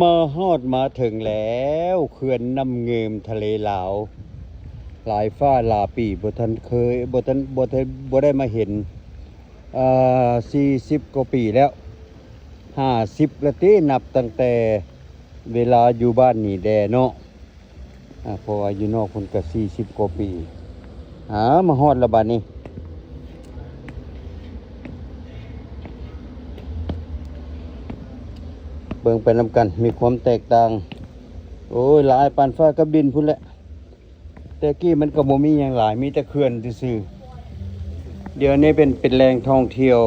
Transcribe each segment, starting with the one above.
ມາຮອດມາເຖິງແລ້ວ ເຂື່ອນນ້ຳງື່ມທະເລລາວ. ຫຼາຍຟ້າຫຼາຍປີບໍ່ທັນເຄີຍ ບໍ່ທັນ ບໍ່ໄດ້ ບໍ່ໄດ້ມາເຫັນ ເອີ່ ສີ່ສິບກວ່າປີແລ້ວ ຫ້າສິບລະຕິ ນັບຕັ້ງແຕ່ເວລາຢູ່ບ້ານນີ້ແດ່ເນາະ. ອາ ເພາະວ່າຢູ່ນອກພຸ້ນກະສີ່ສິບກວ່າປີ. ອາ ມາຮອດແລ້ວບາດນີ້ ເບິ່ງໄປນຳກັນ ມີຄວາມແຕກຕ່າງ. ໂອ້ຍ ຫຼາຍປານຟ້າກັບດິນພຸ້ນແຫຼະ. ແຕ່ກີ້ມັນກໍບໍ່ມີຫຍັງຫຼາຍ ມີແຕ່ເຂື່ອນຊື່ໆ. ດຽວນີ້ເປັນ ເປັນແຫຼ່ງທ່ອງທ່ຽວ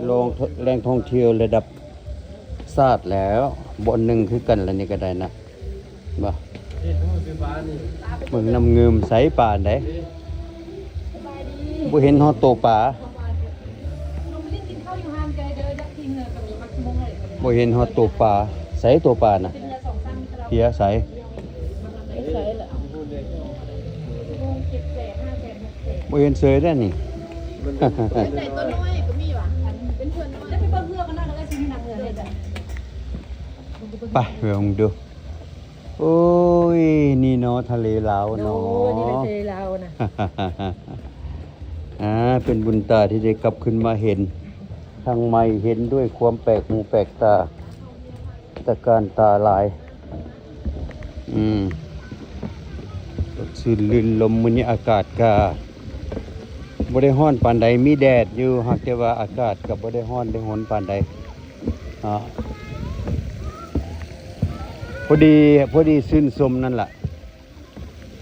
ລອງ ແຫຼ່ງທ່ອງທ່ຽວລະດັບຊາດແລ້ວ ບ່ອນໜຶ່ງຄືກັນລະນີ້ກໍໄດ້ນະ. ບໍ່ ເບິ່ງນ້ຳງື່ມໃສປານໃດ ບໍ່ເຫັນຮອດໂຕປາ ບໍ່ເຫັນຮອດໂຕປາ ໃສໂຕປານະ ເພຍໃສ ບໍ່ເຫັນເສີຍແລ້ວນີ້. ໄປເບິ່ງດູ. ໂອ້ຍ ນີ້ເນາະ ທະເລລາວເນາະ. ໂອ້ຍ ນີ້ແຫຼະທະເລລາວນະ. ອາ ເປັນບຸນຕາທີ່ໄດ້ກັບຄືນມາເຫັນຄັ້ງໃໝ່ ເຫັນດ້ວຍຄວາມແປກຫູແປກຕາ ຕະການຕາຫຼາຍ. ອືມ ສົດຊື່ນລື່ນລົມ ມື້ນີ້ອາກາດກະບໍ່ໄດ້ຮ້ອນປານໃດ ມີແດດຢູ່ ຫາກແຕ່ວ່າອາກາດກະບໍ່ໄດ້ຮ້ອນໄດ້ຮົນປານໃດ. ອາ ພໍດີ ພໍດີຊື່ນຊົມນັ້ນລະ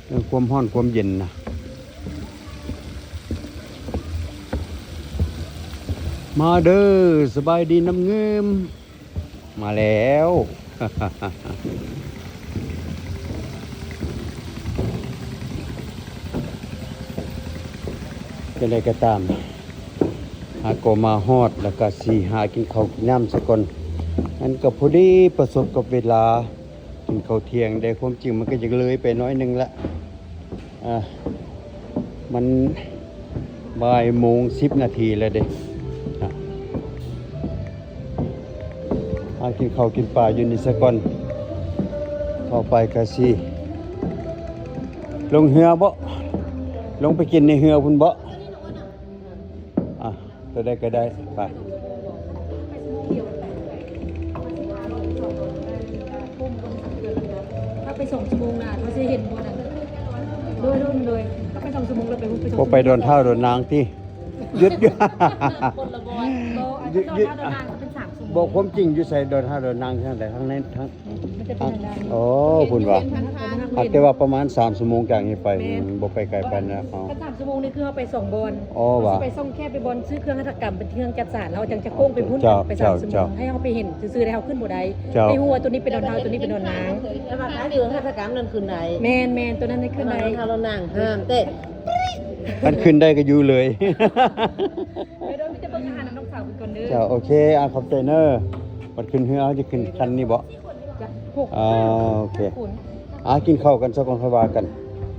ເລື່ອງຄວາມຮ້ອນຄວາມເຢັນນະ. ມາເດີ ສະບາຍດີນ້ຳງື່ມ ມາແລ້ວ. ຈັ່ງໃດກໍຕາມ ຫາກໍມາຮອດ ແລ້ວກໍຊິຫາກິນເຂົ້າກິນນ້ຳຊະກ່ອນ. ອັນກໍພໍດີປະສົບກັບເວລາກິນເຂົ້າທ່ຽງໄດ້. ຄວາມຈິງມັນກໍຢາກເລີຍໄປໜ້ອຍໜຶ່ງລະ ອາ ມັນບ່າຍໂມງສິບນາທີແລ້ວເດ້. ອາ ຫາກິນເຂົ້າກິນປາຢູ່ນີ້ຊະກ່ອນ. ຕໍ່ໄປກະຊິລົງເຮືອບໍ? ລົງໄປກິນໃນເຮືອພຸ້ນບໍ? ອາ ຕົວໃດກໍໄດ້ ໄປ. ເຮົາໄປສອງຊົ່ວໂມງນະ ເຮົາຊິເຫັນບໍ່ນະ? ໂດຍ ໂດຍ ໂດຍ ເຮົາໄປສອງຊົ່ວໂມງແລ້ວ ໄປ ໄປສອງ ບໍ່ໄປດອນທ້າວດອນນາງຕິ? ຢຸດ ຢຸດ ບໍ່ ອັນດອນທ້າວດອນນາງກໍເປັນສາມຊົ່ວໂມງ. ບໍ່ ຄວາມຈິງຢູ່ໃສ ດອນທ້າວດອນນາງ? ທາງໃດ? ທາງໃນ ທາງ ມັນຈະເປັນທາງດ້ານ ອໍ ພຸ້ນວ່າ ຫາກແຕ່ວ່າປະມານສາມຊົ່ວໂມງຈາກນີ້ໄປ ແມ່ນ ບໍ່ໄປໄກປານນັ້ນ. ອໍ ຄັນສາມຊົ່ວໂມງນີ້ຄືເຮົາໄປສອງບ່ອນ. ອໍ ວ່າ ຊິໄປຊ່ອງແຄບ ໄປບ່ອນຊື້ເຄື່ອງຫັດຖະກຳ ເປັນເຄື່ອງຈັກສານ ເຮົາຈັ່ງຈະໂຄ້ງໄປພຸ້ນ ເຈົ້າ ໄປສາມຊົ່ວໂມງ ເຈົ້າ ໃຫ້ເຮົາໄປເຫັນຊື່ໆ ແລ້ວເຮົາຂຶ້ນບໍ່ໄດ້ ເຈົ້າ ໄປຮູ້ວ່າຕົວນີ້ເປັນດອນທ້າວ ຕົວນີ້ເປັນດອນນາງ. ແຕ່ວ່າຂາຍເຄື່ອງຫັດຖະກຳນັ້ນຂຶ້ນໄດ້. ແມ່ນໆ ຕົວນັ້ນຂຶ້ນໄດ້ ດອນທ້າວດອນນາງຫ້າມແຕ່ ຄັນຂຶ້ນໄດ້ກໍຢູ່ເລີຍ. ເດີ ມີແຕ່ເບິ່ງອາຫານນຳນ້ອງສາວເພິ່ນກ່ອນເດີ. ເຈົ້າ ໂອເຄ ອາ ຂອບໃຈເນີ. ບັດຂຶ້ນເຮືອເຮົາຈະຂຶ້ນຄັນນີ້ບໍ? ຫົກ ອາ ໂອເຄ ຫ້າຄົນ ອາ ກິນເຂົ້າກັນຊະກ່ອນ ຄ່ອຍວ່າກັນ.